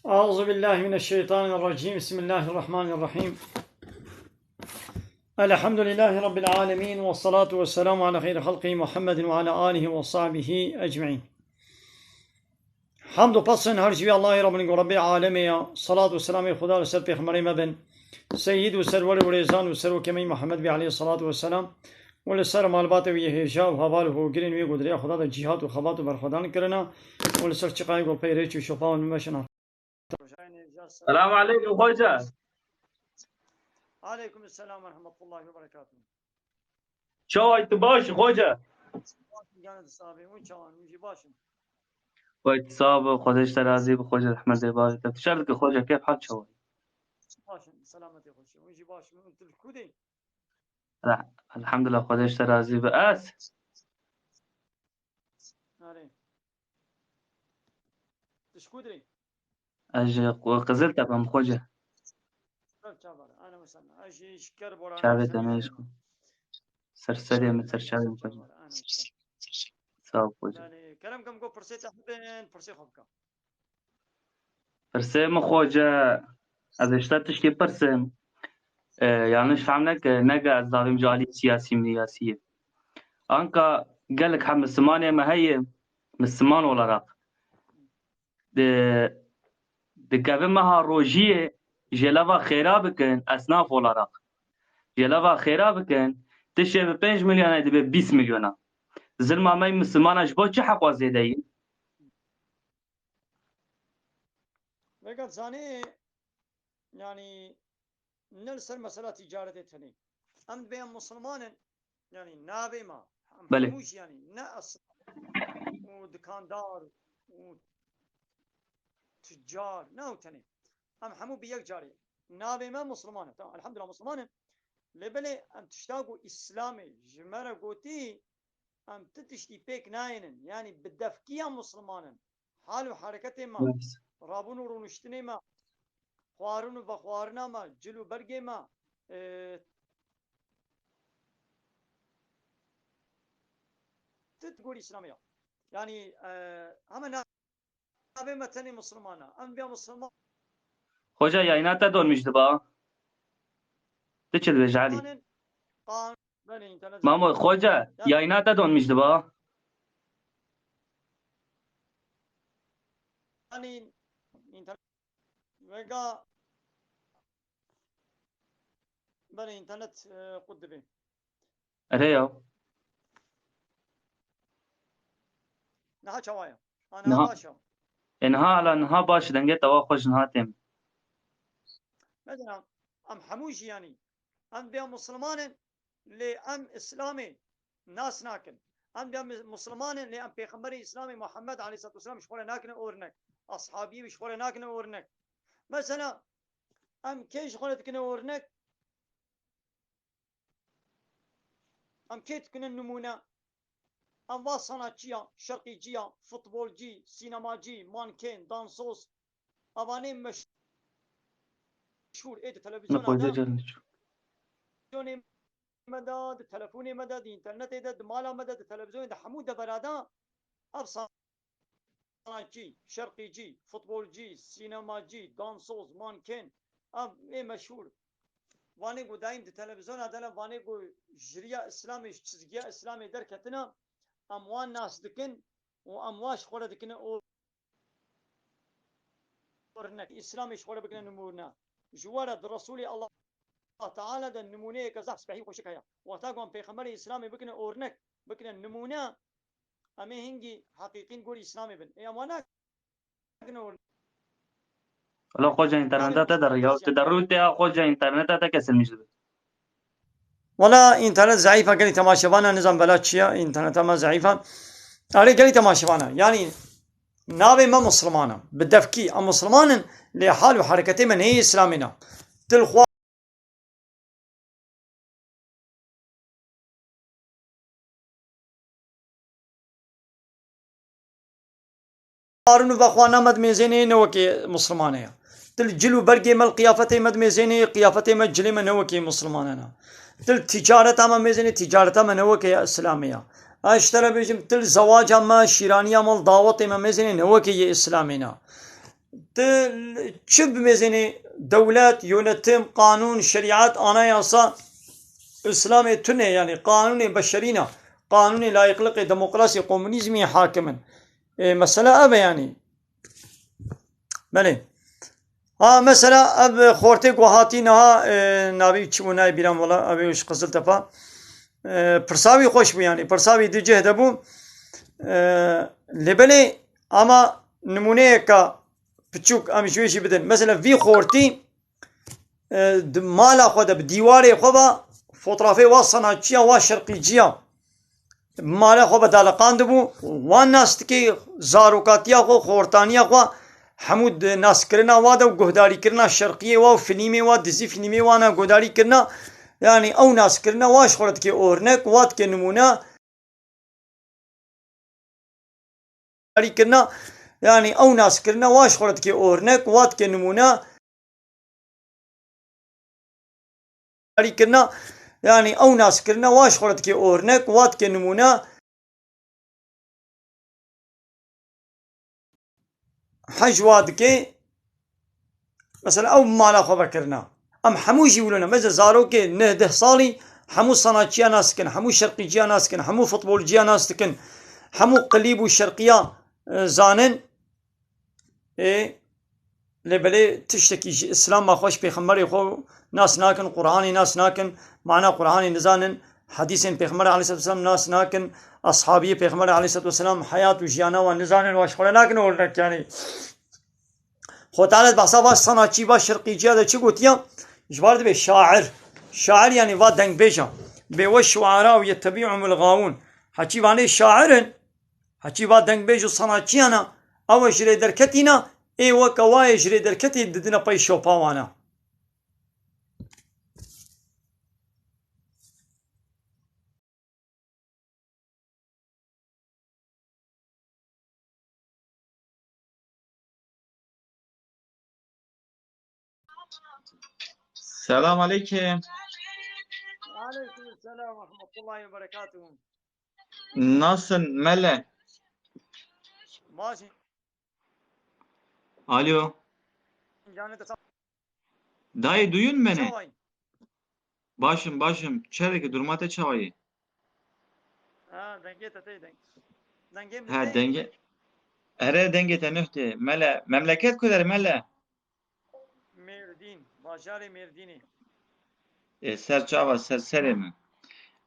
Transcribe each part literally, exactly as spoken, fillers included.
أعوذ بالله من الشيطان الرجيم. بسم الله الرحمن الرحيم. الحمد لله رب العالمين، والصلاة والسلام على خير خلقه محمد وعلى آله وصحبه أجمعين. Hamd û pesên her ji wî Allahê Rabbin ku Rabbê alemê ya, salat û selamê Xuda li ser pêxemberê me bin, seyyid û serwerê û rêzan û serokê me Muhammed bî aleyhissalatu vesselam, û li ser malbatê wî yê hêja û heval û hogirên wî ku di rêya Xuda de cîhat û xebat û berxwedan kirina, û li ser çiqayê ku pey rêç û şopa wan meşin. Selamun aleykum, xoca. Aleykum selam ve rahmetullahi ve berekatuhu. Çawa yî, tu baş î, xoca? Gane de sabe, hûn çawan, hûn jî baş in? Wey, tu sax be, Xwedê ji te razî be, xoca, rehmet ê bavê te. Tu şer dike, xoca, kêf hal çawa yî? Baş in, selametê xweş e. Hûn jî baş in, hûn tu li ku de? Elhamdulillah, Xwedê ji te razî be. Ez? Erê. Tu ji ku dirê? Ez ji Qi-, Qiziltepe me, xoca. Ser çavar, ana mesela. Ez jî ji Kerboran, Çavê te me ji ku. Ser serê min, ser çavê min, xoca. Sağ ol, xoca. Yani, kerem kem ku pirsê te hibin, pirsê xwe bike. Pirsê min, xoca, ez ê ji te tişkî pirsim. E, yanlış fehm neke, neke ez davêm ji alî siyasî miyasî ye. Anka gelek hem Müslümanê me heye, Müslüman olarak. Di, dikeve meha rojiyê jê leva xêra bikin, esnaf olarak. Jê leva xêra bikin, tiştê bi pênc milyona dibe bîst milyona. Zilma me Müslümana ji bo çi heqwa zêde yî? Vega zanê, yani, ne li ser mesela ticaretê tenê. Em dibê em Musulman in, yani, navê me. Em Belê. Hemû jî, yani, ne esnaf û dikandar û tüccar, ne ew tenê. Em hemû bi yek carê. Navê me Musulman e. Tamam, elhamdülillah Musulman in. Lê belê em tişta ku Îslamê ji me re gotî, em ti tiştî pêk nayênin. Yani bi devkiya Musulman in. Hal û hereketê me, Evet. rabûn û rûniştinê me, xwarin û vexwarina me, cil û bergê me, e, ti gorî Îslamê ya. Yani, e, heme navê me tenê Musulman e. Em vê Musulman Xoca, yayna te donmiş diba. Tu çi dibêje, Elî? Qan-, qan-, ben internet Mamo, xoca, Ya- yayna te donmiş diba. Hani internet, vega, ben internet, e, qut dibe. Erê ya. Niha çawa ye? Ha, niha Niha- baş e. E, niha hala niha baş, dengê te wa xweş niha têm. Mesela, em hemû jî, yanî, em bêya Musulman in, lê em Îslamê nas nakin. Em bêya mi-, Musulman in, lê em Pêxemberê Îslamê Muhammed aleyhissalatu vesselam ji xwe re nakine ornek. Ashabiyê wî ji xwe re nakine ornek. Mesela, em kê ji xwe re dikine ornek? Em kê dikine nimûne? Em va sanatçiya, şerqîciya, futbolcî, sînemacî, mankên, dansoz, evanê meşhûr ê di Ni televizyona de, xwezê cer niçû. televizyonê me de, di telefonê me de, di înternetê de, di mala me de, di televizyonê de, hemû devera de ev sanatçî, şerqîcî, futbolcî, sînemacî, dansoz, mankên, ev ê meşhûr. Vanê ku daîm di televizyona de ne, vanê ku ji riya Îslamê, ji çizgiya Îslamê derketine, em wan nas dikin û em wan ji xwe re dikine ornek. Îslamê ji xwe re bikine nimûne. Ji we re di Resûlê Allah Teala de nimûneyeke zehf spehî xweşik heye. Wexta ku em Pêxemberê Îslamê bikine ornek, bikine nimûne, em ê hingî heqîqîn gorî Îslamê bin. Ê em wan nakine ornek. Wala xoca, înterneta te derriya. Tu derrû te ya xoca, înterneta te kesilmiş dibe. Wala înternet zeîf e, gelî temaşevana nizam bela çi ye, înterneta me zeîf e. Erê gelî temaşevana, yanî navê me Musulman e. Bi devkî em Musulman in, lê hal û hereketê me neyê Îslamê ne. Til xwe Xwarin û vexwarina me dimêzênê ne wekî Musulmane ya. Til cil û bergê me li qiyafetê me dimêzênê, qiyafetê me cilê me ne wekî Musulmane ne. Til ticareta me mêzênê, ticareta me ne wekî ya Îslamê ya. Ez ji te re bêjim, til zewaca me, şîraniya me, li dawetê me mêzênê ne wekî yê Îslamê ne. Ti çi bi mêzênê dewlet, yönetim, qanûn, şerîet, anayasa, Îslamê tune, yanî qanûnê beşerî ne, qanûnê layîqliqê, demokrasî, komunîzmî hakim in. Ê, mesela ev e yanî. Belê. Ha, mesela ev xortê ku hatî niha, e, navê çi bû nayê bîra min wela, ev ê ji Qiziltepa. E, pirsa wî xweş bû yanî. Pirsa wî di cih de bû. E, lê belê ama nimûneyeke piçûk em ji wê jî bidin. Mesela vî xortî, e, di mala xwe de, bi dîwarê xwe ve fotrafê wa sanatçiya, wa şerqîciya bi mala xwe ve daliqandibû. Wan nas dikê, zarokatiya xwe, xortaniya xwe, hemû di naskirina wa de û guhdarîkirina şerqiyê wa û filîmê wa, dizî filîmê wan a guhdarî kirina. Yanî ew naskirina wa ji xwe re dikê ornek, wa dikê nimûne. Guhdarîkirina, yanî ew naskirina wa ji xwe re dikê ornek, wa dikê nimûne. Guhdarîkirina, yanî ew naskirina wa ji xwe re dikê ornek, wa dikê nimûne. Hej wa dike, mesela ew mala xwe vekirina. Em hemû jî wilo ne. Mesela zarokê neh deh salî hemû sanatçiya nas dikin, hemû şerqîciya nas dikin, hemû futbolciya nas dikin, hemû qilîb û şerqiya, e, zanin. Ê, lê belê tiştekî ji Îslam ma xwe, ji pêxemberê xwe nas nakin, Qur'anê nas nakin, mana Qur'anê nizanin, hedîsên Pêxemberê aleyhisselatu vesselam nas nakin, ashabiyê Pêxemberê aleyhisselatu vesselam heyat û jiyana wan nizanin, wan ji xwe re nakin ornek yanî. Xwe Teala behsa va sanatçî, va şerqîciya de çi gotiya? Ji bar dibê şair. Şair yanî va dengbêja. Bê we şuara û yettebî'umul gawûn. Heçî vanê şair in. Heçî va dengbêj û sanatçiyana, ew e ji rê derketîna, ê weke wa yê ji rê derketî didine pey şopa wana. Selam aleyküm. Aleyküm selam ve rahmetullahi ve berekatuhu. Nasılsın Mele? Baş. Alo. Canê te sağ. Dayê, duyun beni? Çawayî? Başım, başım. Çereke duruma te çawayî? Ha, dengê te tê deng. Dengê min Ha, tê? Denge. Ere dengê te nuh tê. Mele, memleket kuder Mele? Mêrdîn, bajarê Mêrdînê. E, ser çava, ser serê min.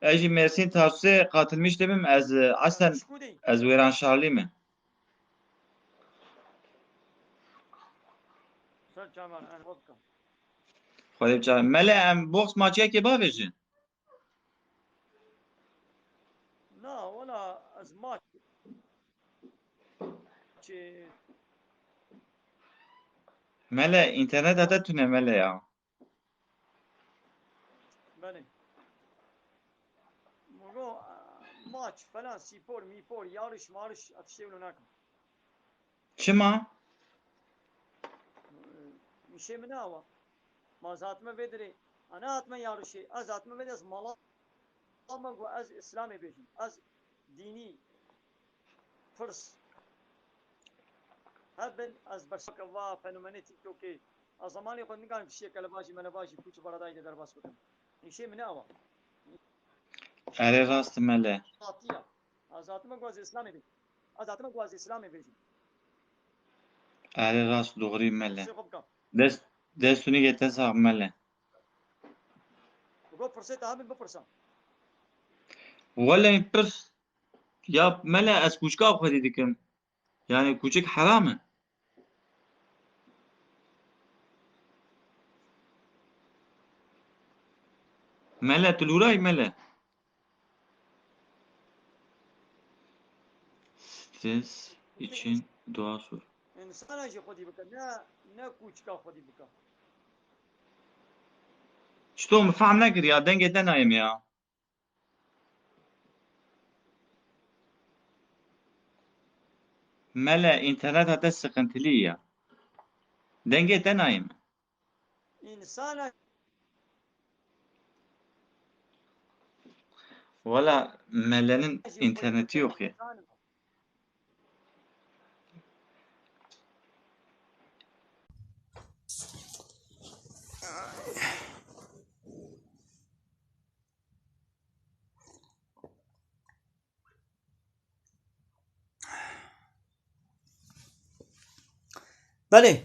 Ez jî Mêrsîn Tarsusê qatilmiş dibim, ez, e, Esen, Ji ku dê? Ez Wêranşarlî me. Ser çava, ez xwe bikim. Xwedê bi çava. Mele, em boks maçiyekê bavêjin. Na, wela ez maç. Çi? Mele, înterneta te tune Mele ya. Belê. Mugo, maç falan, spor, mîpor, yarış, marış, ev tiştê wilo nakim. Çima? Nîşê min awa. Ma ez hatime vê dirê. Ana hatime yarışê. Ez hatime vê dirê, ez mala me got ez Îslamê bêjim. Ez dînî pirs hebin, ez bersake va fenomenê TikTokê. Ez zemanê xwe nikarim kişiyeke levajî, melevajî, pûç û beredayî de derbas bikim. Nîşê min awa. Erê rast Mele. Hatiya. Ez hatime got ez Îslamê bêjim. Ez hatime got ez Îslamê bêjim. Erê rast, doğrî Mele. Dest, dest û nîgê te sax Mele. Got pirsê te hebin bipirsa. Wele pirs. Ya Mele, ez kûçika xwedî dikim. Yani kûçik heram e. Mele, tu lûrayî Mele. Stres için dua sor. Însana jî xwedî bike, ne, ne kûçika xwedî bike. Çito min fehm nekir ya, dengê te nayê min ya. Mele, înterneta te sıkıntılı ya. Dengê te nayê min. Însana Wela Mele'nin interneti yok ya. Belê.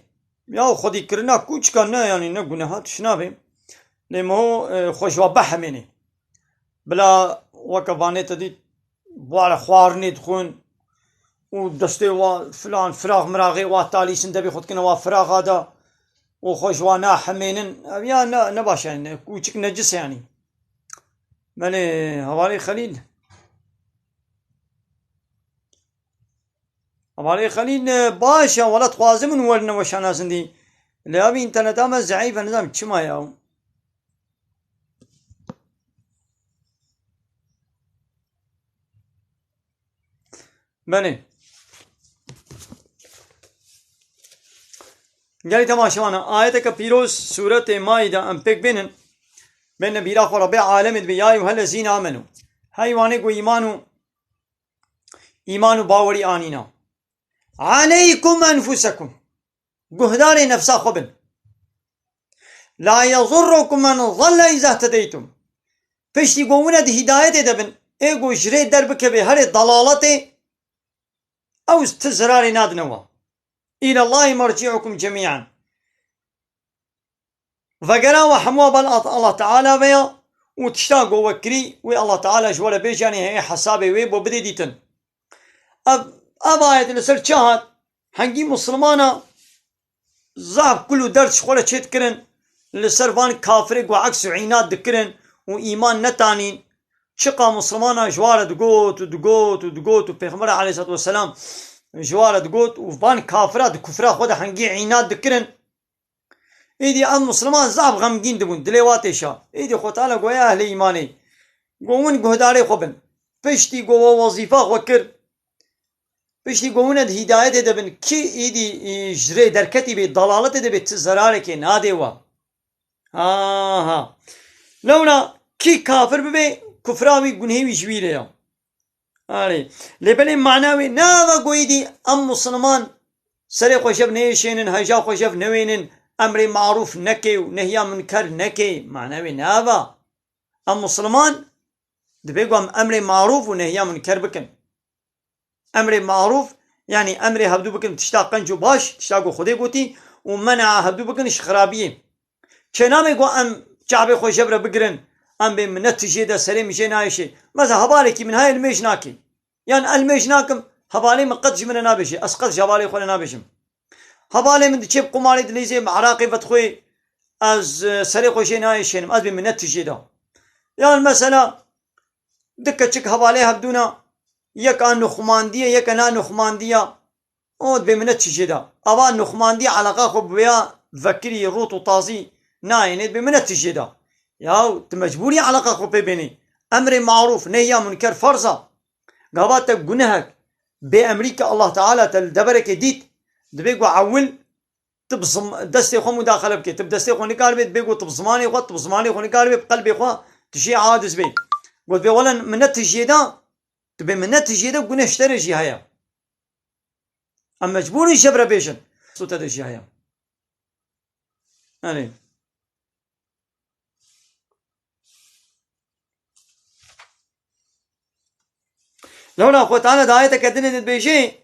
Ya xwedîkirina kûçika ne, yanî ne guneha tişt nabe. Lê mo, e, xwe ji wa behemênê. Bila weke vanê te dît, ware xwarinê dixwin û destê wa filan, firax miraxê wa talîsin, debê xwe dikine wa firaxa de û xwe ji wa nahemênin. Ev ya ne, ne baş e, ne, kûçik necis e yanî. Belê, hevalê Xelîl. Hevalê Xelîl, e, baş e, wela dixwazim min werine weşana zindî. Lê ev înterneta me zeîf e, nizam çima ya. Belê. Gelî temaşevana, ayeteke pîroz, sûretê Maîde em pêk bênin. Bêne bîra xwe Rebbê alemê dibê, "Ya eyyuhellezîne amenû." Hey wanê ku îman û, îman û bawerî anîna. "Aleykum enfusekum." Guhdarê nefsa xwe bin. "La yezurrukum men zalle iza htedeytum." Piştî ku wine di hîdayetê de bin, ê ku ji rê derbikeve herê dalaletê, ew ti zirarê nadine we. "Îlallahî merci'ukum cemî'an." Vegera we hemû bal Allah Teala ve ya û tişta ku we kirî, wê Allah Teala ji we re bêje, yanî heye hesabê wê bo bidê dîtin. Ev, ev ayet li ser çi hat? Hengî Muslimana zaf kul û derd ji xwe re çêdikirin, li ser van kafirê ku eks û înat dikirin û îman netanîn, çiqa Muslimana ji wa re digot û digot û digot û Pêxember aleyhisselatu vesselam ji wa re digot û van kafira di kufra xwe de hengî înat dikirin. Êdî ev Musliman zaf xemgîn dibûn, dilê wa têşa. Êdî Xwe Teala goya ehlê îmanê, go win guhdarê xwe bin. Piştî go we wezîfa xwe kir, piştî go wine di hîdayetê de bin, kî êdî, e, ji rê derketî bê, dalaletê de bê, ti zerarekê nadê we. Aha. Lewna kî kafir bibe, kufra wî, gunhê wî ji wî re ya. Arê. Lê belê mana wê nava goyî dî em Musliman serê xwe jev neyêşênin, heja xwe jev newênin, emrê marûf neke û nehya munker neke. Mana wê nava. Em Musliman dibê ku em emrê marûf û nehya munker bikin. Emrê marûf, yanî emrê hevdû bikin tişta qenc û baş, tişta ku Xwedê gotî, û men'a hevdû bikin ji xirabiyê. Çênabe ku em çavê xwe jev re bigirin, em bê min ne tijê de, serê min jê nayêşê. Mesela hevalekî min heye li mêj nake. Yan ez li mêj nakim, hevalê min qet ji min re nabêje, ez qet ji hevalê xwe re nabêjim. Hevalê min diçê bi qumarê dilîzê, bi eraqê vedixwê, ez, e, serê xwe jê nayêşênim, ez bê min ne tijê de. Yan mesela, du keçik hevalê hevdûna, yek a nuxmandiye, yek a na nuxmandiya, o dibê min ne tijê de. Ava nuxmandiye eleqa xwe bi wêya vekirî rût û tazî nayêne, dibê min ne tijê de. Yaw, tu mecbûrî eleqa xwe pê bênî. Emrê marûf, nehya munker ferz a. Gava te gunehek, bê emrî ke Allah Teala te li deverekê dît, dibê ku ewil tu bi zim-, destê xwe mudaxele bike. Tu bi destê xwe nikaribê, dibê ku tu bi zimanê xwe, tu bi zimanê xwe nikaribê, bi qelbê xwe tu jê aciz bê. Got bê wele min ne tijê da, tu bê min ne tijê de, guneh ji te re jî heye. Em mecbûr in jev re bêjin. Sûte de jî heye. Erê. Lewra Xwe Teala di ayeteke dinê de dibêje,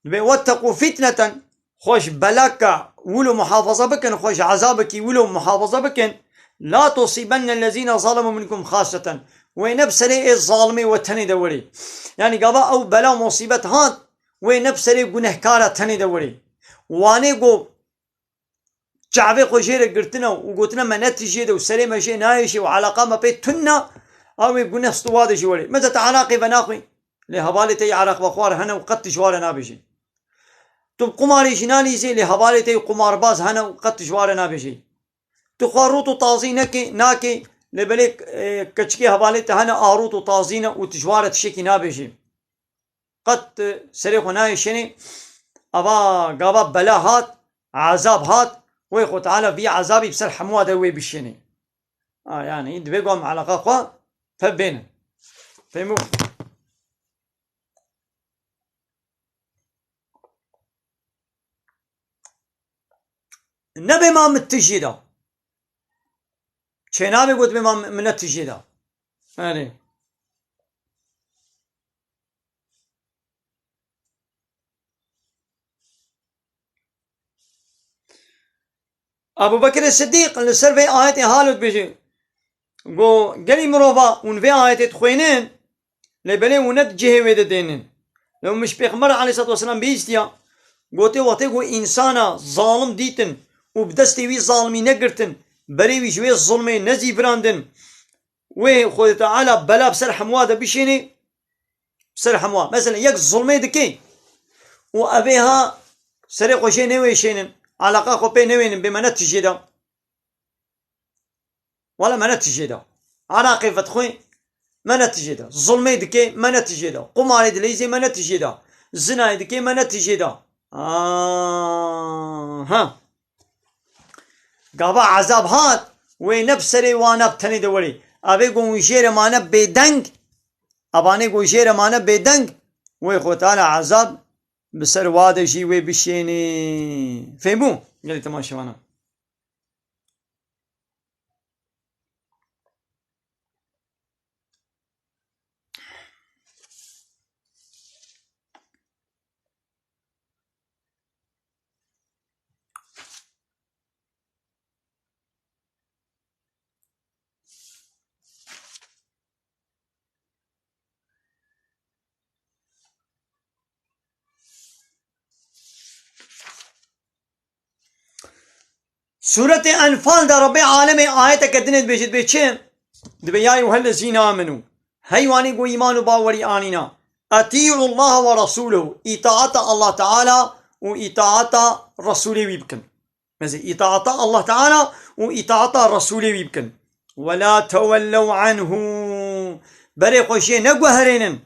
dibê, "Wetteqû fitneten", xwe ji belaka wilo muhafaza bikin, xwe ji ezabekî wilo muhafaza bikin, "La tusîbennellezîne zalemû minkum xasseten." Wê ne bi serê ê zalimê we tenê de werê. Yanî gava ew bela musîbet hat, wê ne bi serê gunehkara tenê de werê. Wanê ku çavê xwe jê re girtine û gotine, "Me ne tijê de û serê me jê nayêşê û eleqa me pê tune", ew ê guneh sto wa de jî werê. Mesela te eraqê venaxwî, lê hevalê te yê eraqvexwar hene û qet tu ji wa re nabêjî. Tu bi qumarê jî nalîzê, lê hevalê te yê qumarbaz hene û qet tu ji wa re nabêjî. Tu xwe rût û tazî nekê, nakê, lê belê, e, keçikê hevalê te hene a rût û tazî ne û tu ji wa re tiştekî nabêjî. Qet, e, serê xwe nayê şenê, ava gava bela hat, ezab hat, wê Xwe Teala vî ezabî bi ser hemûa de wê bişênê. A, yanî, divê ku em eleqa xwe pevbênin. Fehmû? Nebê ma min tijî da. Çênabê got bê ma min ne tijî da. Erê. Ebû Bekirê Sidîq li ser vê ayetê halo dibêje, go, gelî mirova hûn vê ayetê dixwênin, lê belê hûn ne di cihê wê de dênin. Lê hûn ji Pêxember aleyhisselatu vesselam bihîstiya, gotê, wextê ku însana zalim dîtin û bi destê wî zalimî negirtin, berê wî ji wê zulmê nezîvirandin, wê Xwedê Teala bela bi ser hemwa de bişênê, bi ser hemwa. Mesela yek zulmê dike û evê ha serê xwe jê newêşênin, eleqa xwe pê newênin, bê me ne tijê de. Wala me ne tijê de. Eraqê vedixwe, me ne tijê de. Zulmê dike, me ne tijê de. Qumarê dileyzê, me ne tijê de. Zinayê dike, me ne tijê de. Aha. Gava ezab hat, wê ne bi serê wan, ne bi tenê de werê. Evê ku hûn jê re mane bêdeng, evanê ku jê re mane bêdeng, wê Xwedê Teala ezab bi ser wa de jî wê bişênê. Fêhmû? Gelê temaşevana. Sûretê Enfal de Rebbê Alemê ayeteke dinê dibêje, dibê çi? Dibê, "Ya eyyuhellezîne amenû." Hey wanî ku îman û bawerî anîna. "Etî'u Allah ve Resûlehu." Îtaata Allah Teala û îtaata Resûlê wî bikin. Mesela îtaata Allah Teala û îtaata Resûlê wî bikin. "Ve la tevellew anhu." Berê xwe jê neguherênin.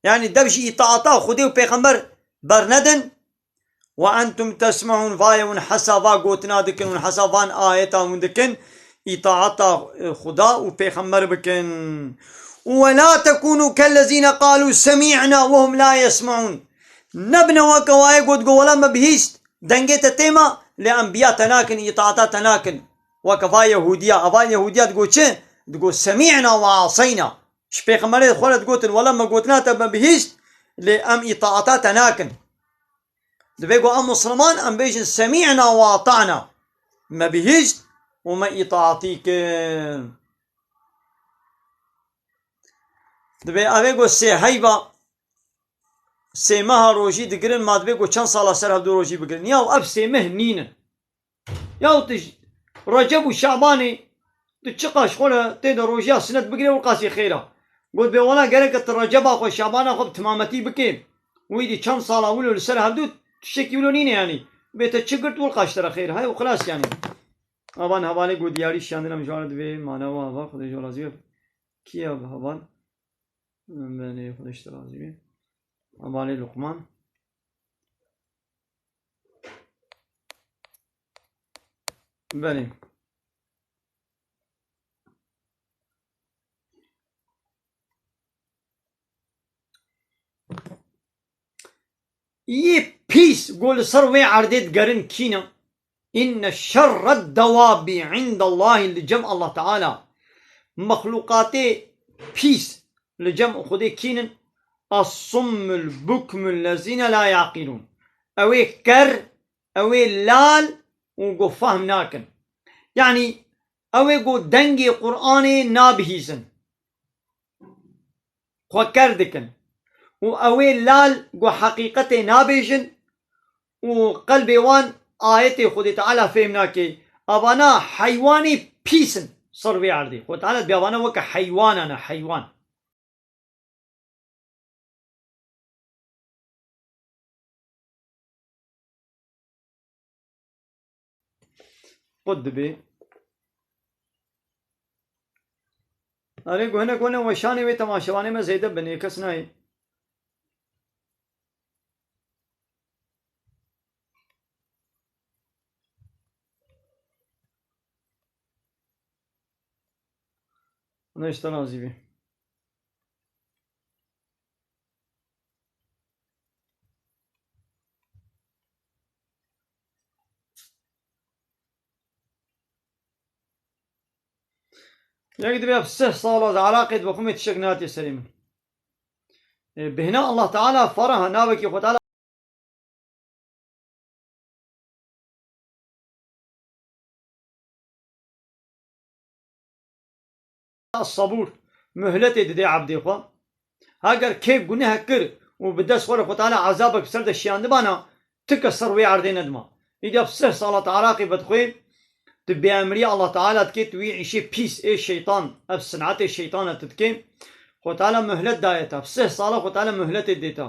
Yani dev ji îtaata Xwedê û Pêxember bernedin. "Ve entum tesme'un", vaye hûn hesa va gotina dikin, hûn hesa van ayeta hûn dikin, îtaata, e, Xuda û Pêxember bikin. "Ve la tekunu kellezîne qalu semi'na ve hum la yesme'un." Nebine weke waye got, got, "Wela me bihîst, dengê te tê me, lê em biya te nakin, îtaata te nakin." Weke va Yehûdiya, eva Yehûdiya digot çi? Digot, "Semi'na ve aseyna." Ji Pêxemberê xwe re digotin, "Wela me gotina te me bihîst, lê em îtaata te nakin." Divê ku em Musliman em bêjin, "Semî'na ve ata'na." Me bihîst û me îtaatî kir. Divê ev ê ku sê heyva, sê meha rojî digirin, ma divê ku çend sala ser hevdu rojî bigirin. Ya ev sê meh nînin. Yaw tu ji Receb û Şabanê tu çiqas ji xwe re tê de rojiya sinet bigirê, wilqasî xêr e. Got, bê wela gereke tu Receba xwe, Şabana xwe bi timametî bikê. Wî dî çend sala wilo li ser hevdû tiştekî wilo nîne yanî. Bê te çi girt, wilqas ji te re xêr e. Hey û xilas yanî. Avan hevalê got, diyarî şiyandin em ji wan re divê manewa hava, Xwedê ji we razî be. Kî ye heval? Belê, Xwedê ji te razî be. Hevalê Luqman. Belê. Yê pîs ku li ser wê erdê digerin kî ne? Inne şerred dewabi indallahî, li cem Allah Teala, mexlûqatê pîs li cem Xwedê kînin? As-summul bukmul lezîne la yaqilûn. Ew ê ker, ew ê lal û ku fehm nakin. Yanî ew ê ku dengê Qur'anê nabihîzin. Xwe ker dikin. Û ew ê lal ku heqîqetê nabêjin û qelbê wan ayetê Xwedê Teala fêm nake. Avana heywanê pîs in ser vê erdê. Xwedê Teala dibê avana weke heywanan e, heywan. Qut dibê. Erê, ku hinek wene weşanê wê temaşevanê me zêde bin, ê kes nayê. Ana işte razî bî. Yek dibe sih sala de alaqê dibe xumê tiştek natiye serê min. E, bihna Allah Teala faraha navekî Xwe Teala Teala sebûr, muhletê didê ebdê xwe. Heger kê guneh kir û bi dest xwe re Xwe Teala ezabek ser de şiyandibana, ti kes ser wê erdê nedima. Îdî ev sih sala tu Iraqê vedixwê, tu bêemrî Allah Teala dikê, tu wî îşê pîs ê şeytan, ev sinetê şeytan e tu dikê. Xwe Teala muhlet daye te. Ev sih sala Xwe Teala muhletê dê te.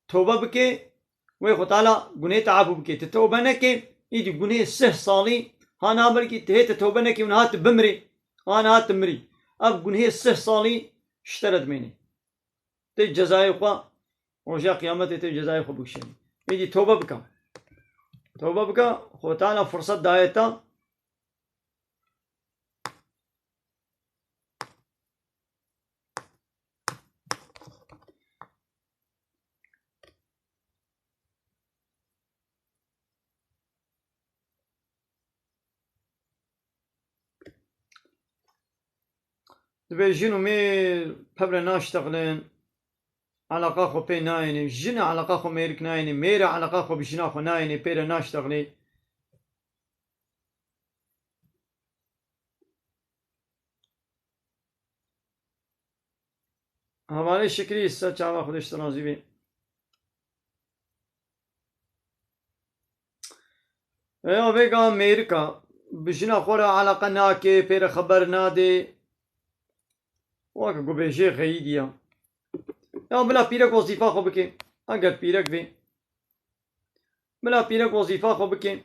Tobe bike, wê Xwe Teala gunê te efû bike. Tu tobe neke, îdî gunê sih salî, ha niha belkî tu hê tu tobe nekî û niha tu bimirî. Ha niha tu mirî. Ev gunhê sih salî ji te re dimênê. Tê cezayê xwe, roja qiyametê tê cezayê xwe bikişênî. Êdî tobe bike. Tobe bike, Xwe Teala firset daye te. Divê jin û mêr pevre naştexlin, eleqa xwe pê nayênê. Jin eleqa xwe mêrik nayênê, mêr eleqa xwe bi jina xwe nayênê, pê re naştexlê. Hevalê Şikrî, ser çava Xwedê ji te razî bê. Eya vêga mêrika bi jina xwe re eleqe nake, pê re xeber nadê. Weke ku bêjê xeyîdî ya. Ya bila pîrek wezîfa xwe bike. Eger pîrek bê. Bila pîrek wezîfa xwe bike.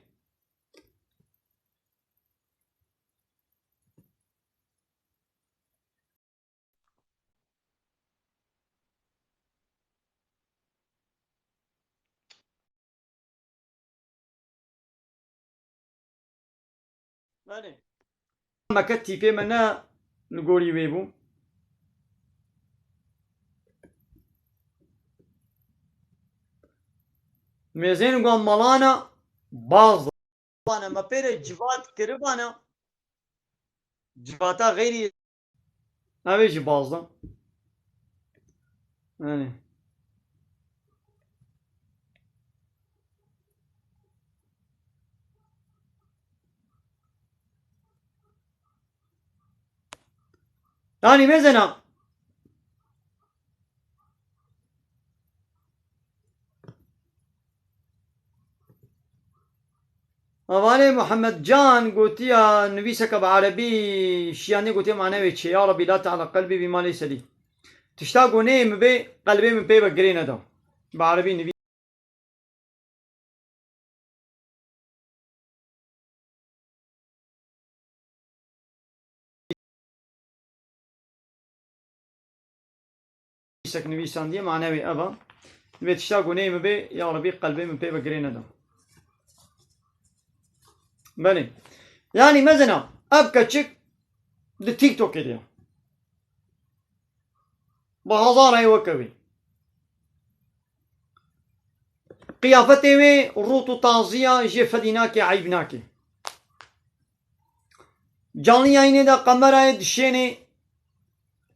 Belê. Meke tîpê me ne li gorî wê bû. Mêzên wan malana baz dibane, me pê re civat kiribane. Civata xeyrî. Ev ê jî baz da. Yani. Yani mesela Hevalê Muhammed Can gotiya nivîseke bi erebî şiyanê gotiye mane wê çi? Ya Rebî la te'leq qelbî bîma leyse lî. Tişta ku neyê min bê, qelbê min pê ve girê neda. Bi erebî nivîs. Nivîsek nivîsandiye, mane wê ev a. Divê tişta ku neyê min bê, ya Rebî qelbê min pê ve girê neda. Belê. Yani mezena, ev keçik di TikTokê de ye. Bi hezarayê weke wê. Qiyafetê wê rût û tazî ya, jê fedî nake, eyb nake. Canlı yayınê de kamerayê dişênê,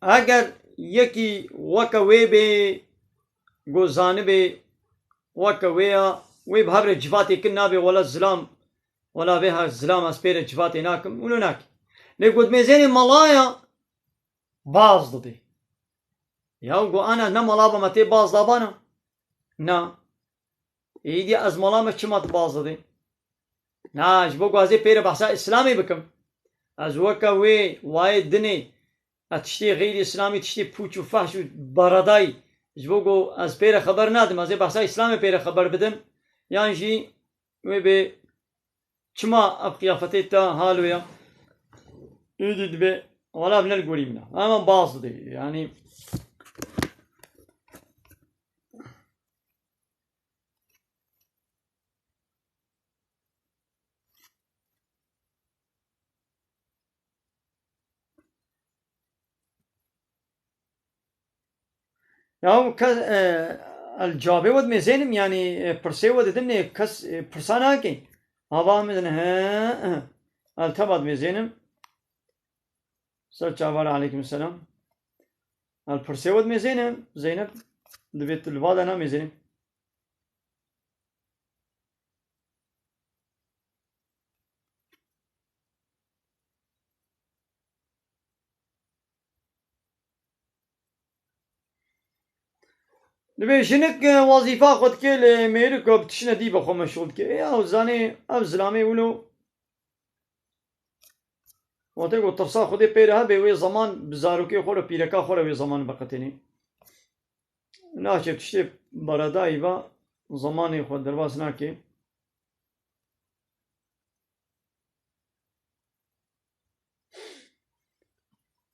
eger yekî weke wê bê, ku zanibê weke wê ya, wê bi hev re civatê kin nabê, wela zilam, wela vê ha zilam ez pê re civatê nakim, wilo nake. Lê ku dimêzênê mala ya, baz didê. Ya go ana ne mala be me tê baz dabana? Na. Êdî ez mala me çima tu baz didê? Na, ji bo ku ez ê pê re behsa Îslamê bikim. Ez weke wê wayê dinê, ez tiştê xeyrî Îslamî, tiştê pûç û fehş û beredayî, ji bo ku ez pê re xeber nadim, ez ê behsa Îslamê pê re xeber bidim. Yan jî wê bê çima ev qiyafetê te halo ya? Êdî dibe, wala ev ne li gorî min e. Hemen baz didê. Yani Ya kes, e, el cevabê we dimêzênim, yani, e, pirsê we didim nê, kes, e, pirsa nake. Hava min he, e, el teba dimêzênim. Ser çavar, aleykum selam. El pirsê we dimêzênim, Zeynep, divê tu li va de namêzênim. Dibê jinik, e, wezîfa xwe dike, lê mêrik, e, bi tiştine dî be xwe meşxûl dike. Ya, zanê, ev zilamê wilo, wextê ku tirsa Xwedê pê re hebe, wê zeman bi zarokê xwe re, pîreka xwe re wê zeman biqetênê. Naçe tiştê beredayî ve zemanê xwe derbas nake.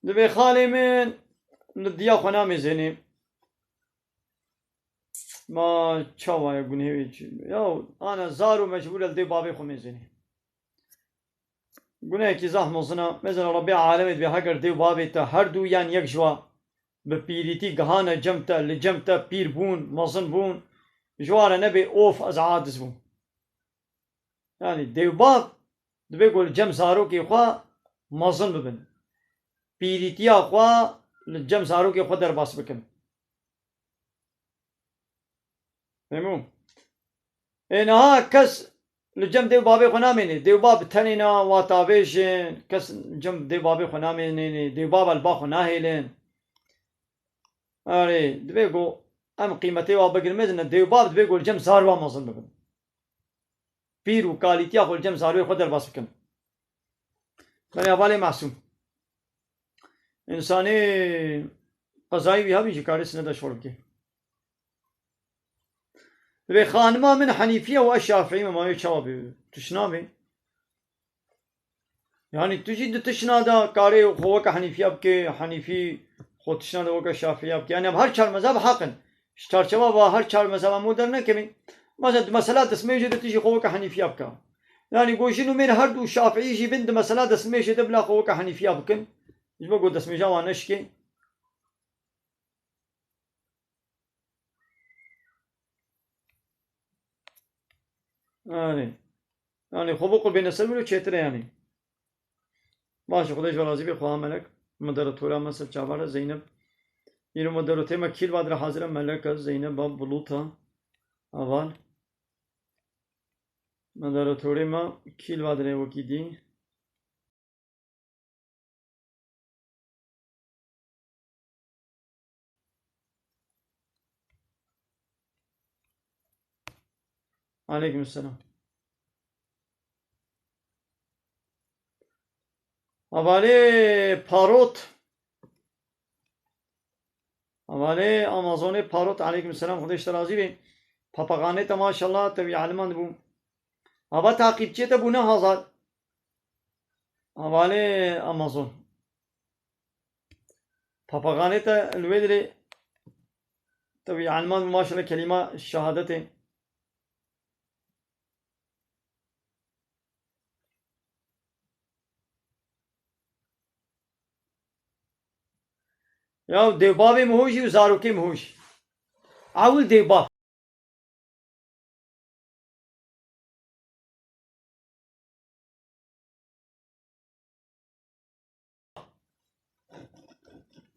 Dibê xalê min li diya xwe namêzênê. Ma çawa ye gunehê wê çi? Ya ana zaro mecbûr e li dê bavê xwe mêzênê. Gunehekî zehf mezin e. Mesela Rebbê alemê dibê heger dê û bavê te her du yan yek ji wa bi pîrîtî gihane cem te, li cem te pîr bûn, mezin bûn, ji wa re nebê of ez aciz bûm. Yani dê û bav dibê ku li cem zarokê xwe mezin bibin. Pîrîtiya xwe li cem zarokê xwe derbas bikin. Fehmû? Ê niha kes li cem dê û bavê xwe namênê. Dê û bav bi tenê ne, wata vê jin, kes li cem dê û bavê xwe namênê, dê û bav li ba xwe nahêlin. Erê, dibê ku em qîmetê wa bigirin, mezin e, dê û bav dibê ku li cem zarwa mezin bibin. Pîr û kalîtiya xwe li cem zarwê xwe derbas bikin. Belê hevalê Masûm. Însanê qezayî wî hebî jî karê sineda şol bike. Dibê xanima min Henîfî ye û ez Şafîî me, ma wê çawa bê? Tişt nabê. Yani tu jî di tişna de karê xwe weke Henîfiya bike, Henîfî xwe tişna de weke Şafîya bike. Yani ev her çar mezheb heq in. Ji çarçeva va her çar mezheba me dernekevin. Mesela di mesela destmêjê de tu jî xwe weke Henîfiya bike. Yani go jin û mêr her du Şafîî jî bin di mesela destmêjê de bila xwe weke Henîfiya bikin. Ji bo go destmêja wan neşikê. Yani. Yani xwe bo qurbêne ser wilo çêtir e yani. Baş e, Xwedê ji we razî be, xweha melek. Moderatora me ser çavan e, Zeynep. Îro moderatê me kîl vadire hazir e, melek e, Zeynep a Buluta. Aval. Moderatorê me kîl vadire wekî dî. Aleykum selam. Hevalê Parot. Hevalê Amazonê Parot, aleykum selam, Xwedê ji te razî be. Papaqanê te maşallah, te wî eliman dibû. Hava taqîbçiyê te bûne hazar. Hevalê Amazon. Papaqanê te li wê dirê, te wî eliman dibû maşallah, kelîma şehadetê. Ya dêvbavê min hojî û zarokê min hojî. Ewil dêvbav.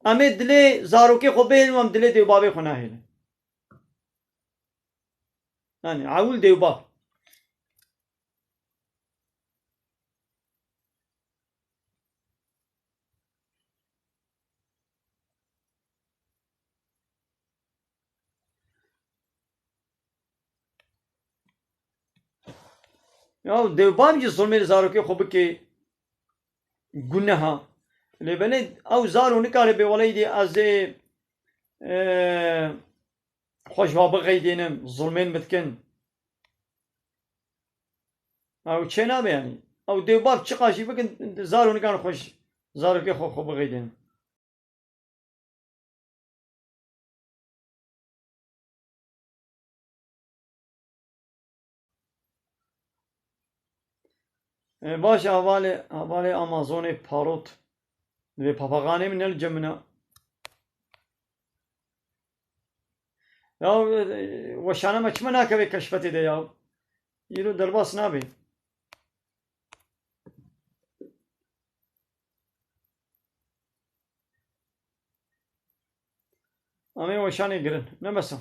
Em ê dilê zarokê xwe bihêlin û em dilê dêvbavê xwe nahêlin. Yani ewil dêvbav. Ya dêvbav jî zulmê li zarokê xwe bike guneha. Lê belê ew zaro nikare bê weleyî dê ez ê, e, xwe ji wa bixeydênim, zulmên min dikin. Ew çê nabe yanî. Ew dêvbav çiqa jî bikin, zaro nikan xwe ji zarokê xwe, xwe bixeydênin. E, baş e, hevalê, hevalê Amazonê Parot. Divê papaqanê min ne li cem min e. Ya, e, weşana me çima nakeve keşfetê de ya? Îro derbas nabe. Em ê weşanê girin. Ne bes e.